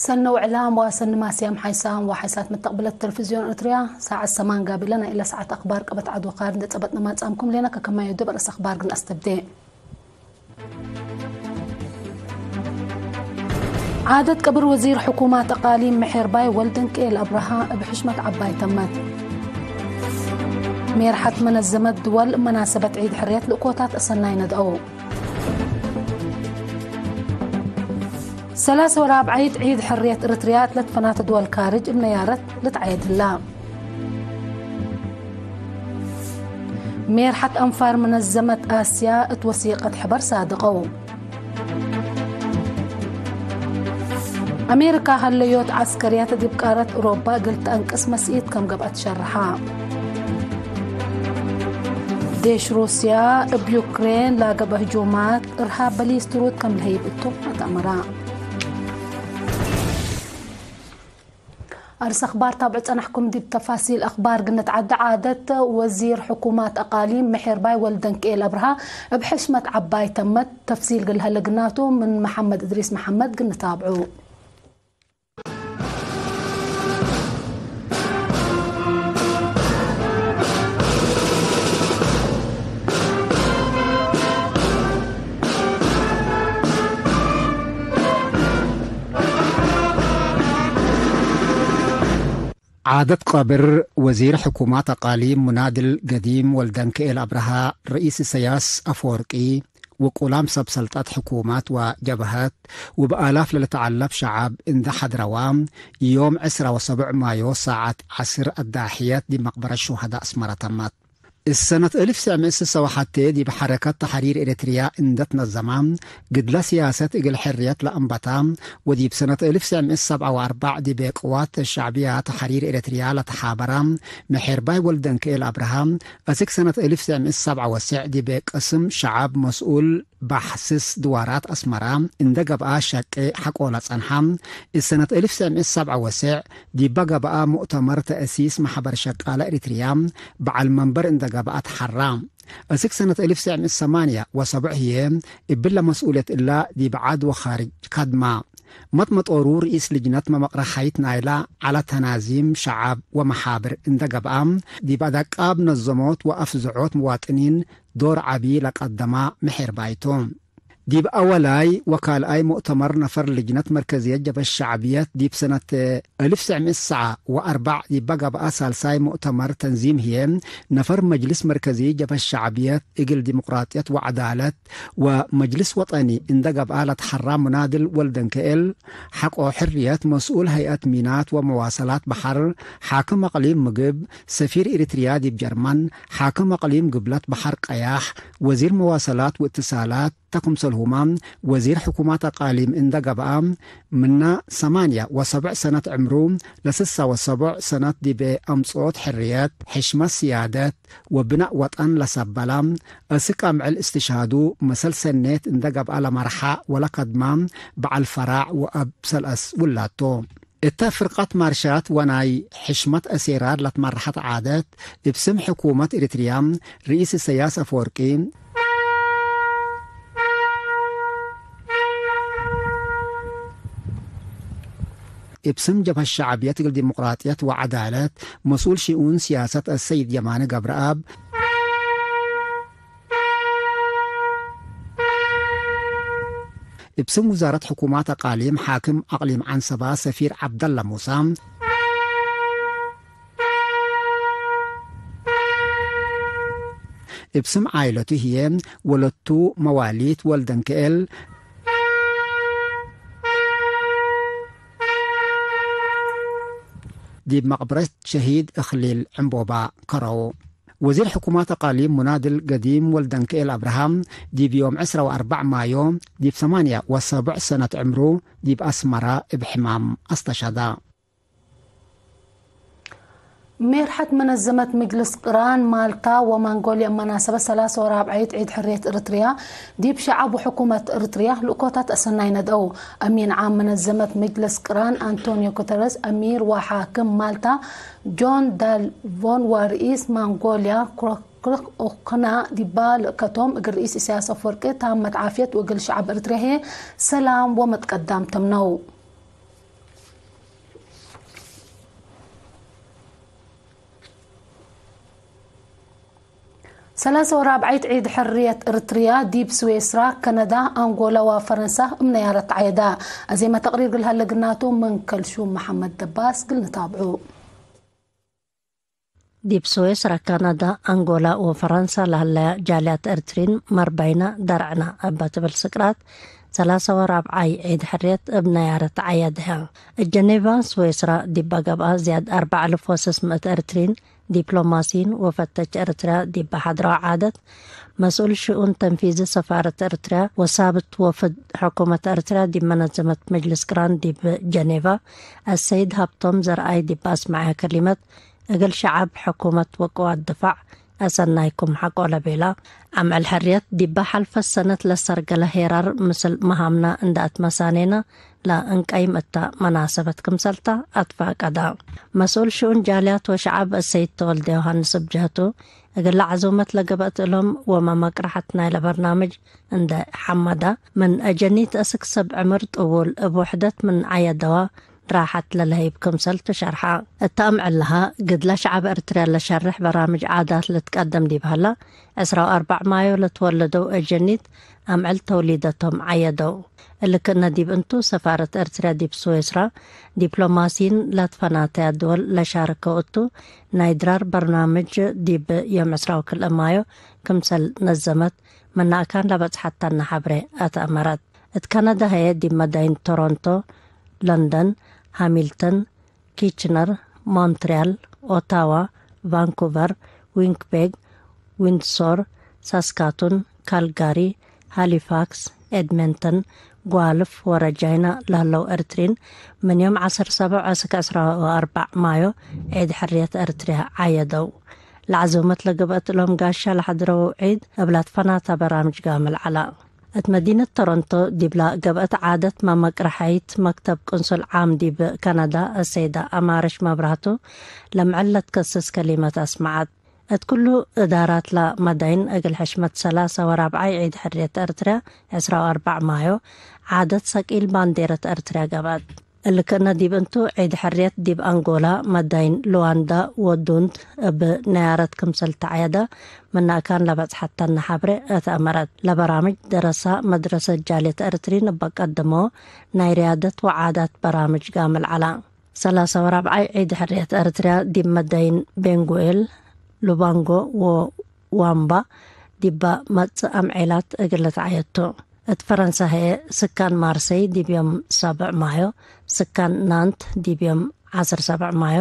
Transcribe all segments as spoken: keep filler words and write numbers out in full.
ሰኒ ወዕላም ወሰኒ ማስያም ሓይሳም ወሓይሳት መተቅብለት ተለፍዝዮን ኤረትርያ፣ ሳዐት ሰማን ጋብእ ለና። ኢለ ሳዐት አክባር ቀበት ዐድ ወካርድ እንዴ ጸበጥነ ማጽአምኩም ሌነ። ከከማዩ ዲብ አርእስ አክባር ግን አስተብዴ። ዓደት ቀብር ወዚር ሕኩማት አቃሊም ምሔርባይ ወልደንክኤል አብርሃ እብ ሕሽመት ዐባይ ተመት። ሜርሐት መነዘመት ድወል መናሰበት ዒድ ሕርየት ልእኮታት አሰናይ ነድአው። ሰላሰ ወራብዓይት ዒድ ሕርየት ኤረትርያ እት ለትፈናተ ድወል ካርጅ እብ ነያረት ልትዐየድ ህላ። ሜርሐት አንፋር መነዘመት አስያ እት ወሲቀት ሕበር ሳድቀው። አሜሪካ ሀለዮት ዐስከርያት ዲብ ቃረት ኡሮባ እግል ተአንቅስ መስኢት ከም ገብአት ሸርሐ። ዴሽ ሩስያ እብ ዩክሬን ላገብአ ህጁማት እርሃብ በሊስ ትሩድ ከም ለህይብ እቱ አትአመራ። አርስ አኽባር ታብዑ ጸናሕኩም። ዲብ ተፋሲል አኽባር ግንትዓደ። ዓደት ወዚር ሕኩማት አቃሊም ምሔርባይ ወልደንክኤል አብርሃ እብ ሕሽመት ዐባይ ተመት። ተፍሲል እግል ሀለ ግናቱ ምን መሐመድ እድሪስ መሐመድ ግንታብዑ። ዓደት ቀብር ወዚር ሕኩማት አቃሊም ሙናድል ገዲም ወልደንክኤል አብርሃ፣ ርኢስ ኢሰያስ አፈወርቂ ወቁላም ሰብ ሰልጠት ሕኩማት ወጀብሀት ወበአላፍ ለልትዐለብ ሸዐብ እንዴ ሐድረዋ፣ ዮም ዕስራ ወሰቡዕ ማዮ ሳዐት ዐስር አዳሕየት ዲብ መቅበረት ሹሀዳእ አስመረ ተመት። እሰነት እልፍ ትሰዕ ምእት ስሳ ወሐቴ ዲብ ሐረከት ተሕሪር ኤረትርያ እንዴ ትነዘማ፣ ግድለ ስያሰት እግል ሕርየት ለአንበታ፣ ወዲብ ሰነት እልፍ ትሰዕ ምእት ሰብዓ ወአርበዕ ዲብ ቅዋት ሸዕብያ ተሕሪር ኤረትርያ ለተሓበራ ምሔርባይ ወልደንክኤል አብርሃ፣ አስክ ሰነት እልፍ ትሰዕ ምእት ሰብዓ ወስዕ ዲብ ቅስም ሸዐብ መስኡል በሕስስ ድዋራት አስመራ እንዴ ገብአ ሸቄ ሐቆ ለጸንሐ፣ እሰነት እልፍ ትሰዕ ምእት ሰብዓ ወስዕ ዲበ ገብአ ሙእተመር ተእሲስ መሕበር ሸቃለ ኤሪትርያ በዐል መንበር እንዴ ገብአ ተሐራ። አስክ ሰነት እልፍ ትሰዕ ምእት ሰማንያ ወሰቡዕ ህዬ እብለ መስኡልየት እላ ዲብ ዐድ ወኻርጅ ከድማ። መጥመጦሩ ርኢስ ልጅነት መመቅረሐይት ናይላ ዐለ ተናዚም ሸዐብ ወመሓብር እንዴ ገብአ፣ ዲብ አዳቃብ ነዘሞት ወአፍዝዖት ምዋጥኒን ዶር ዐቢ ለቀደማ ምሔርባይ ቱ። ዲብ አወላይ ወካልኣይ ሙእተመር ነፈር ልጅነት መርከዝየት ጀብሀት ሸዕብየት ዲብ ሰነት እልፍ ትሰዕ ምእት ሰብዓ ወአርበዕ ዲበ ገብአ ሳልሳይ ሙእተመር ተንዚም ህዬ፣ ነፈር መጅልስ መርከዚ ጀብሀት ሸዕብየት እግል ዲሞቅራጥየት ወዐዳለት ወመጅልስ ወጠኒ እንዴ ገብአ ለተሐራ ሙናድል ወልደንክኤል፣ ሐቆ ሕርየት መስኡል ሀይአት ሚናት ወመዋሰላት በሐር፣ ሓክም አቅሊም ምግብ፣ ሰፊር ኤሪትርያ ዲብ ጀርመን፣ ሓክም አቅሊም ግብለት በሐር ቀያሕ፣ ወዚር መዋሰላት ወእትሳላት፣ ተ ክምሰልሁመ ወዚር ሕኩማት አቃሊም እንዴ ገብአ፣ ምነ ሰማንያ ወሰቡዕ ሰነት ዕምሩ ለስሳ ወሰቡዕ ሰነት ዲብ አምጽኦት ሕርየት፣ ሕሽመት ስያደት ወብናእ ወጠን ለሰበለ፣ አስክ አምዕል እስትሽሃዱ መሰል ሰኔት እንዴ ገብአ ለመርሐ ወለከድመ በዐል ፈራዕ ወአብ ሰለስ ውላድ ቱ። እተ ፍርቀት ማርሻት ወናይ ሕሽመት አሴራር ለትመረሐት ዓደት፣ እብ ስም ሕኩመት ኤሪትርያ፣ ርኢስ ኢሰያስ አፈወርቂ፣ እብ ስም ጀብሀት ሸዕብየት እግል ዲሞቅራጥየት ወዐዳለት መስኡል ሽኡን ስያሰት አሰይድ የማነ ገብረአብ፣ እብ ስም ውዛረት ሕኩማት አቃሊም ሓክም አቅሊም ዐንሰባ ሰፊር ዐብደለ ሙሳ፣ እብ ስም ዓይለቱ ህዬ ወለቱ መዋሊት ወልደንክኤል ዲብ መቅብረት ሸሂድ እክሊል ዕምቦባ ከረው። ወዚር ሕኩማት አቃሊም ሙናድል ገዲም ወልደንክኤል አብርሃም፣ ዲብ ዮም ዕስራ ወአርበዕ ማዮ፣ ዲብ ሰማንያ ወሰቡዕ ሰነት ዕምሩ፣ ዲብ አስመራ እብ ሕማም አስተሸዳ። ሜርሐት መነዘመት ምጅልስ ቅራን ማልታ ወማንጎልያ መናሰበት ሰላሰ ወራብዓይት ዒድ ሕርየት ኤረትርያ፣ ዲብ ሸዐብ ወሕኩመት ኤረትርያ ልእኮታት አሰናይ ነድአው። አሚን ዓም መነዘመት ምጅልስ ቅራን አንቶኒዮ ጉተረዝ፣ አሚር ወሓክም ማልታ ጆን ዳልቮን ወርኢስ ማንጎልያ ክሮክርክ ኦክና ዲባ ልእከቶም፣ እግል ርኢስ ኢሰያስ አፈወርቂ ታመት ዓፍየት ወእግል ሸዐብ ኤረትርያ ህዬ ሰላም ወመትቀዳም ተምነው። ሰላሳ ወራብዓይት ዒድ ሕርየት እርትርያ ዲብ ስዌስራ፣ ከነዳ፣ አንጎላ ወፈረንሳ እብ ነያረት ተዓየዳ። አዜመ ተቅሪር እግል ሀለ ግናቱ ምን ከልሹም መሐመድ ደባስ እግል ንታብዑ። ዲብ ስዌስራ፣ ከነዳ፣ አንጎላ ወፈረንሳ ለሀለያ ጃልያት እርትሪን መርባይና ደርዕና እበ ትብል ስቅራት፣ ሰላሳ ወራብዓይ ዒድ ሕርየት እብ ነያረት ተዓየድሀ። እብ ጀኔቫ፣ ስዌስራ፣ ዲበ ገብአ ዝያድ አርበዕ አልፍ ወስስ ምእት እርትሪን ዲፕሎማሲን ወፈተች ኤርትርያ ዲብ ሐድረው ዓደት፣ መስኡል ሽኡን ተንፊዚ ሰፋረት ኤርትርያ ወሳብት ወፍድ ሕኩመት ኤርትርያ ዲብ መነዘመት መጅልስ ቅራን ዲብ ጀኔቫ፣ አሰይድ ሀብቶም ዘርአይ ዲብ አስመዐ ከሊመት፣ እግል ሸዐብ፣ ሕኩመት ወቅዋት ድፋዕ አሰናይኩም ሐቆ ለቤላ። አምዕል ሕርየት ዲበ ሐልፈት ሰነት ለሰርገለ ሄራር ምስል መሃምና እንደ አትመሳኔነ፣ ለእንቀይም እተ መናሰበት ክምሰልታ አትፋቀዳ። መስኡል ሽኡን ጃልያት ወሸዐብ አሰይድ ተወልደ ዮሐንስ እብ ጀህቱ፣ እግለ ዐዙመት ለገብአት እሎም ወመመቅረሐት ናይለ በርናምጅ እንደ ሐመዳ፣ ምን አጀኒት እስክ ሰብ ዕምር ጥዉል እብ ውሕደት ምን ዐየደዋ ራሐት ለለህይብ ክምሰልቱ ሸርሐ። እተ አምዕል ለሀ፣ ግድለ ሸዐብ ኤርትርያ ለሸርሕ በራምጅ ዓዳት ልትቀደም ዲብ ሀላ፣ ዕስራ ወአርበዕ ማዮ ለትወለደው አጀኒት አምዕል ተውሊደቶም ዐየደው። እሊ ክእነ ዲብ እንቱ፣ ሰፋረት ኤርትርያ ዲብ ስዌስራ፣ ዲፕሎማሲን ላትፈናተያ ድወል ለሻርከው እቱ፣ ናይ ድራር በርናምጅ ዲብ ዮም ዕስራ ወክልኤ ማዮ ክምሰል ነዘመት፣ ምነ አካን ለበጽሐት ተነ ሐብሬ አትአመረት። እት ከነዳ ህዬ፣ ዲብ መዳይን ቶሮንቶ፣ ለንደን፣ ሃሚልተን፣ ኪችነር፣ ሞንትሪያል፣ ኦታዋ፣ ቫንኩቨር፣ ዊንክፔግ፣ ዊንድሶር፣ ሳስካቱን፣ ካልጋሪ፣ ሃሊፋክስ፣ ኤድመንተን፣ ጓልፍ ወረጃይና ለህለው ኤርትሪን፣ ምን ዮም ዐስር ሰብዕ እስክ ዕስራ ወአርበዕ ማዮ ዒድ ሕርየት ኤርትርያ ዐየደው። ለዐዙመት ለገብአት እሎም ጋሻ ለሐድረው ዒድ፣ እብ ላትፈናተ በራምጅ ጋምል ዐላ። እት መዲነት ቶሮንቶ ዲብላ ገብአት ዓደት መመቅረሐይት መክተብ ቅንሱል ዓም ዲብ ከነዳ አሰይዳ አማረሽ መብራህቱ ለምዕል ለትከስስ ከሊመት አስመዐት። እት ኩሉ እዳራት ለመዳይን እግል ሕሽመት ሰላሳ ወራብዓይ ዒድ ሕርየት ኤርትርያ ዕስራ ወአርበዕ ማዮ ዓደት ሰቂል ባንዴረት ኤርትርያ ገብአት። እሊ ክእነ ዲብ እንቱ፣ ዒድ ሕርየት ዲብ አንጎላ፣ መዳይን ሉዋንዳ ወዱንድ እብ ነያረት ክምሰል ተዐየደ፣ ምነ አካን ለበጽሐት ተነ ሐብሬ አትአመረት። ለበራምጅ ደረሳ መድረሰት ጃልየት ኤርትሪን እበ ቀድሞ፣ ናይ ርያደት ወዓዳት በራምጅ ጋምል ዐላ። ሰላሳ ወራብዓይ ዒድ ሕርየት ኤርትርያ ዲብ መዳይን ቤንጉኤል፣ ሉባንጎ ወ ዋምባ ዲባ መጽእ አምዔላት እግል ልትዓየድ ቱ። እት ፈረንሳ ህዬ፣ ስካን ማርሰይ ዲብ ዮም ሳብዕ ማዮ፣ ስካን ናንት ዲብ ዮም ዐስር ሰብዕ ማዮ፣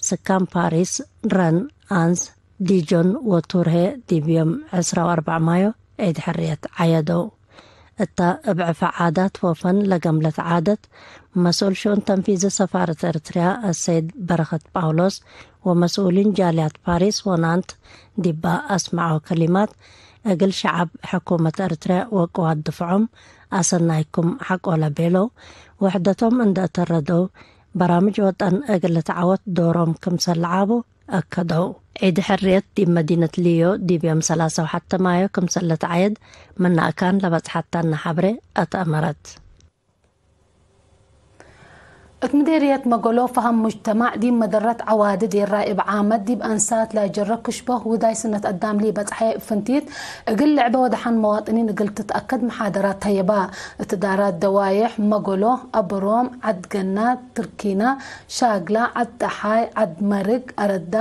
ስካን ፓሪስ፣ ረን፣ አንስ፣ ዲጆን ወቱር ህዬ ዲብ ዮም ዕስራ ወአርበዕ ማዮ ዒድ ሕርየት ዐየደው። እተ እብ ዕፈ ዓዳት ወፈን ለገምለት ዓደት፣ መስኡል ሽኡን ተንፊዚ ሰፋረት ኤርትርያ አሰይድ በረኸት ጳውሎስ ወመስኡሊን ጃልያት ፓሪስ ወናንት ዲባ አስመዐው ከሊማት፣ እግል ሸዐብ ሕኩመት ኤርትርያ ወቅዋት ድፍዖም አሰናይኩም ሐቆ ለቤለው፣ ውሕደቶም እንደ አተረደው፣ በራምጅ ወጠን እግል ልትዓወት ዶሮም ክምሰል ለዓቡ፣ አከደው። ዒድ ሕርየት ዲብ መዲነት ሊዮ ዲብ ዮም ሰላሳ ወሐተ ማዮ ክምሰል ልትዓየድ ምነ አካን ለበጽሐት ተነ ሐብሬ አትአመረት። እት ምዴርየት መገሎ ፈሀም ሙጅተማዕ ዲብ መደረት ዐዋዲ ዴራይ እብ ዓመት ዲብ አንሳት ላጀረ ክሽቦ ውዳይ ስነት አዳም ሊበጽሐየ እብ ፍንቲት እግል ልዕበ ወደሐን መዋጥኒን እግል ትትአከድ መሓደራት ተየባ። እት እዳራት ደዋዬሕ መገሎ፣ አበሮም፣ ዐድ ገናት፣ ትርኪና፣ ሻግላ፣ ዐድ ጠሓይ፣ ዐድ መርግ፣ አረዳ፣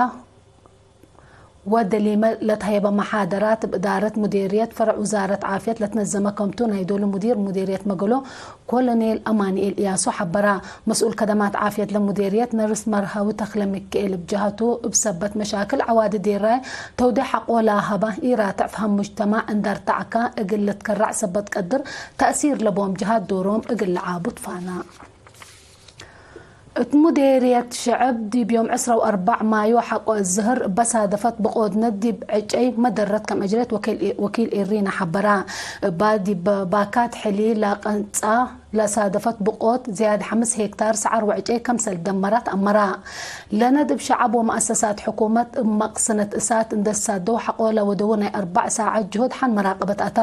ወደሊመ ለተሀየበ መሓደራት፣ እብ እዳረት ሙዴርየት ፈረዕ ውዛረት ዓፍየት ለትነዘመ ከምቱ፣ ናይ ዶሉ ሙዲር ሙዴርየት መገሎ ኮሎኔል አማንኤል እያሱ ሐበራ። መስኡል ከደማት ዓፍየት ለሙዴርየት ነርስ መርሃዊ ተክለ ሚክኤል እብ ጀሀቱ፣ እብ ሰበት መሻክል ዐዋዲ ዴራይ ተውዴሕ ሐቆ ለሀበ ኢራትዕ ፈሀም ሙጅተማዕ እንደ አርተዐከ፣ እግል ልትከረዕ ሰበት ቀድር ተእሲር ለቦም ጀሃት ዶሮም እግል ለዓቡ ትፋና። እት ሙዴርየት ሸዐብ ዲብ ዮም ዕስራ ወአርበዕ ማዮ ሐቆ ዝህር እበ ሳደፈት ብቆድነት ዲብ ዕጨይ መደረት ከም አጅሬት ወኪል፣ ወኪል ኤሪና ሐበራ። እባ ዲብ ባካት ሕሊ ለቀንጻ ለሳደፈት ብቆት ዝያድ ሐምስ ሄክታር ሰዓር ወዕጨይ ከምሰል ደመራት አመራ። ለነድ እብ ሸዐብ ወመአሰሳት ሕኩመት እብ መቅሰነት እሳት እንደ ሳደው ሐቆ ለወደው ናይ አርበዕ ሳዐት ጅሁድ ሐን መራቀበት አታ።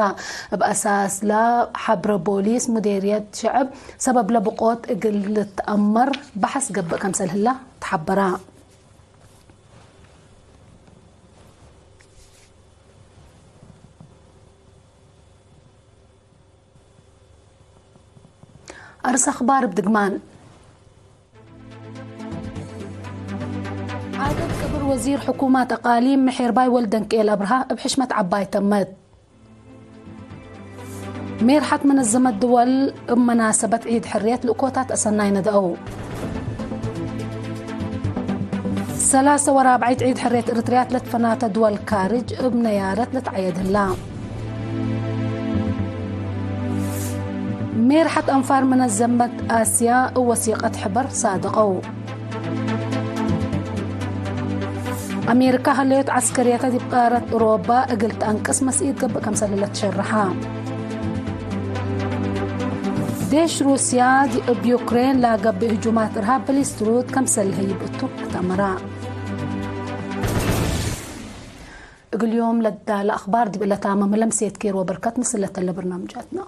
እብ አሳስ ለሐብረ ቦሊስ ሙዴርየት ሸዐብ ሰበብ ለብቆት እግል ልትአመር በሐስ ገብእ ከምሰል ህላ ተሐበራ። ርእስ አኽባር እብ ድግማን። ዓደድ ቅብር ወዚር ሕኩማት አቃሊም ምሔርባይ ወልደንቅኤል አብርሃ እብ ሕሽመት ዐባይ ተመት። ሜርሐት መነዘመት ድወል እብ መናሰበት ዒድ ሕርየት ልእኮታት አሰናይ ነድአው። ሰላሰ ወራብዐይት ዒድ ሕርየት እርትርያት ለትፈናተ ድወል ካርጅ እብ ነያረት ልትዐየድ ህላ። ሜርሐት አንፋር መነዘመት አስያ እብ ወሲቀት ሕበር ሳድቀው። አሜሪካ ሀለዮት ዐስከርየተ ዲብ ቃረት ኡሮባ እግል ተአንቅስ መስኢት ገብእ ከምሰል ለትሸርሐ። ዴሽ ሩስያ እብ ዩክሬን ለገብእ ህጁማት እርሃብ በሊስትሩት ከምሰል ለህይብ እቱ አትአመራ። እግል ዮም ለዳለ አኽባር ዲብ ለታመመ ለምሴት ኬር ወበርከት ምስል ለተለ በርናምጃትና።